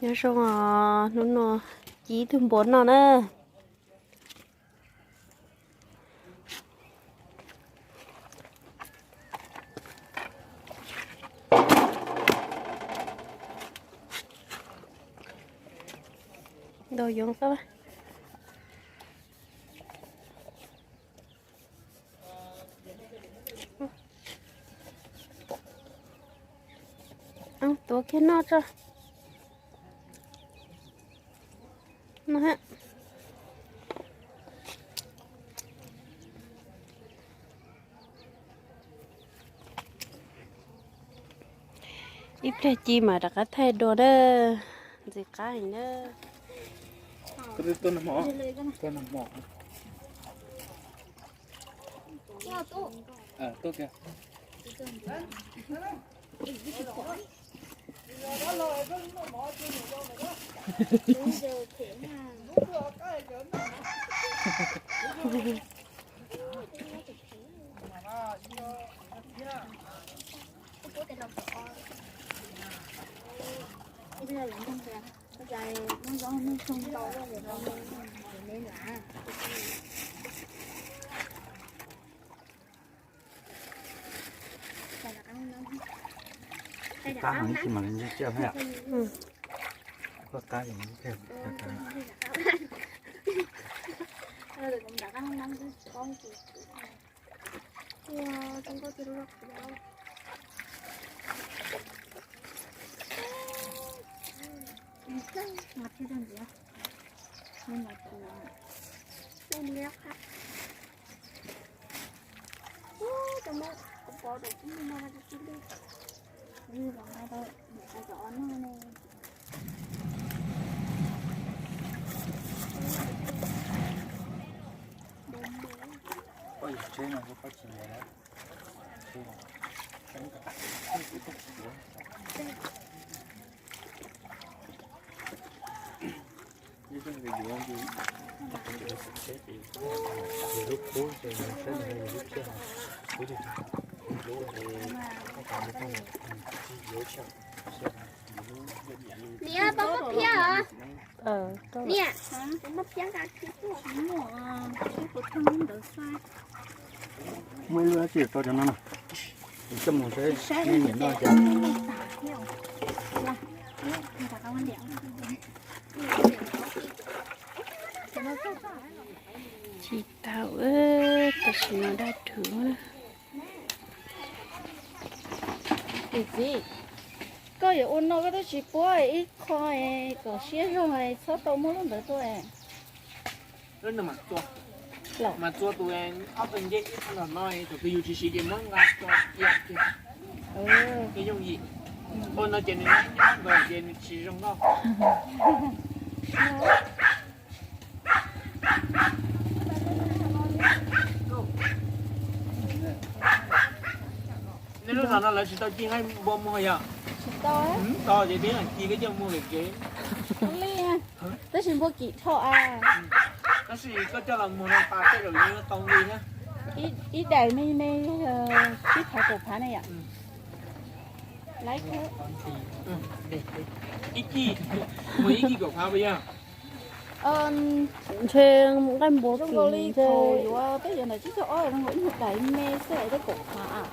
Nyob zoo os, hnub no ci ib tug npua noj na. Ntau yoov xwb. Tuav kiag noj tso. Ib pliag ci mas rov qab thaij dua na. Ntxim qab heev na. Qab heev ib tsi mas ntsej tsiaj thiab. Koj qab heev thiab. Niam, pab muab phiab os. Niam, pab muab phiab nqa kiag tuaj. Muaj ib lub dab tsi rau cov no na. Coj mus saib nej niam noj cas. Tsis tau, tam sim no daj rhuv na. Niam txiv, koj yuav ua no koj twb tsis puab ib qho kom siab zog txhob tau muab lub ntawd tuaj. Mas txua tus ob tug ncej ib qho nram no, thaum twg yus tsis siv ces muab nqa tso cia kiag. Yooj yim. Ua no ces nws nyob nyob nkaus ces nws tsis zoo noj. Nej lub zos no lawv tsis tau ci nqaij npua muag yom? Tsis tau. Tau ces peb lam ci peb coj muag lawm kev. Li, tab sis npua kim dhau a. Tab sis koj coj los muag no pas tej zaum yuav tau nqi thiab. Ib daim me me tsib phav kaum phav ne yom? Ib kis, muag ib kis kaum phav puas yog? Ntshe nqaij npua kim ntshe yuav peb yuav ntawm tsib caug ob zoo nkaus ib nyuag daim me xwb es twb kaum phav.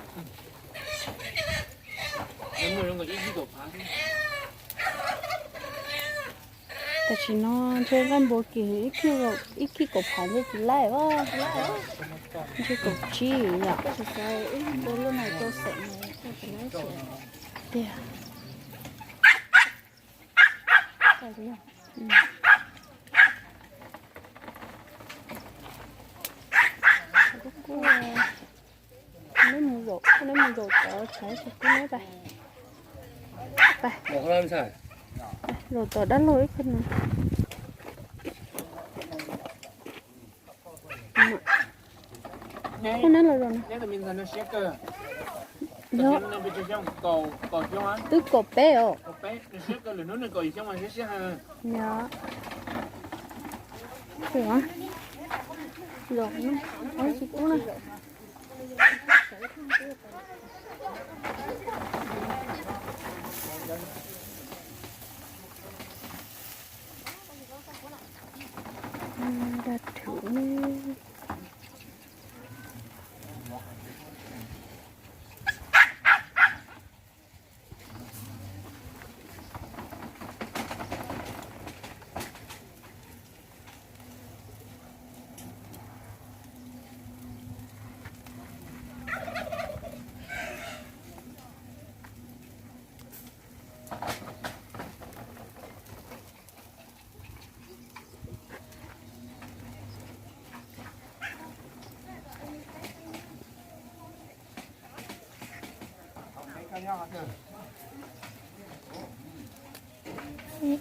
Tam sim no ntshe nqaij npua kim ib kis kaum phav ntshe tsis laij os. Ntshe kaum tsib yom. Tiag. Neb mus zaum, neb mus zaum cov tshav tsis kub neb pais. Pais. Zaum tom dab laug ib qho no. Neb los zaum no. Yog. Twb kaum peb os. Yog. Zaum no, tsis kub na.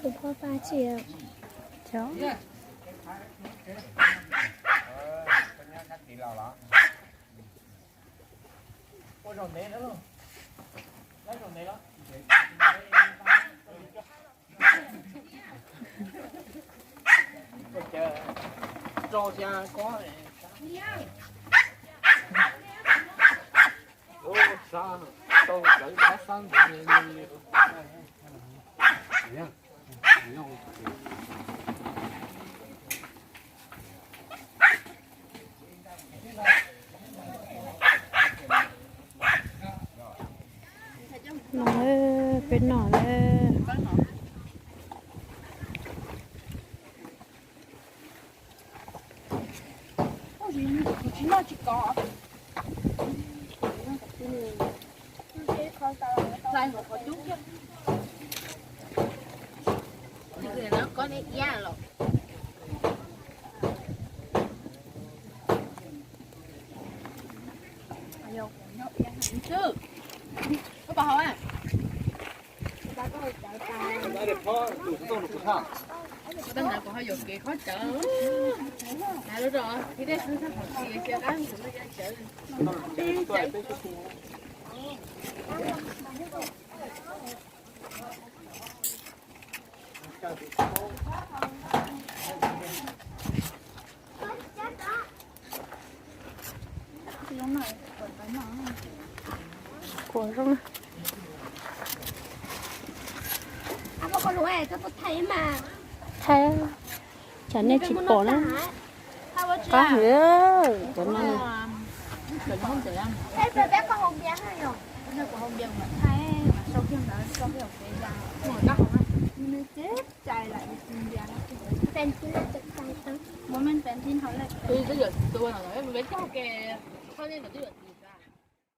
Tus phauj pab tsi? Cov No, peb noj lawm. Kuv tab ntawd kuv ho yuam kev khaub cawv. Hais lus rau thiab dej xwb xab hauv tsis cia qab kuv lub caj cawv. Kuv zoo. Thaij, tsam nej tsis pom na. Qab heev cov no. Twb yuav tsis tua no, peb cog ke, koj nej no twb yuav tsis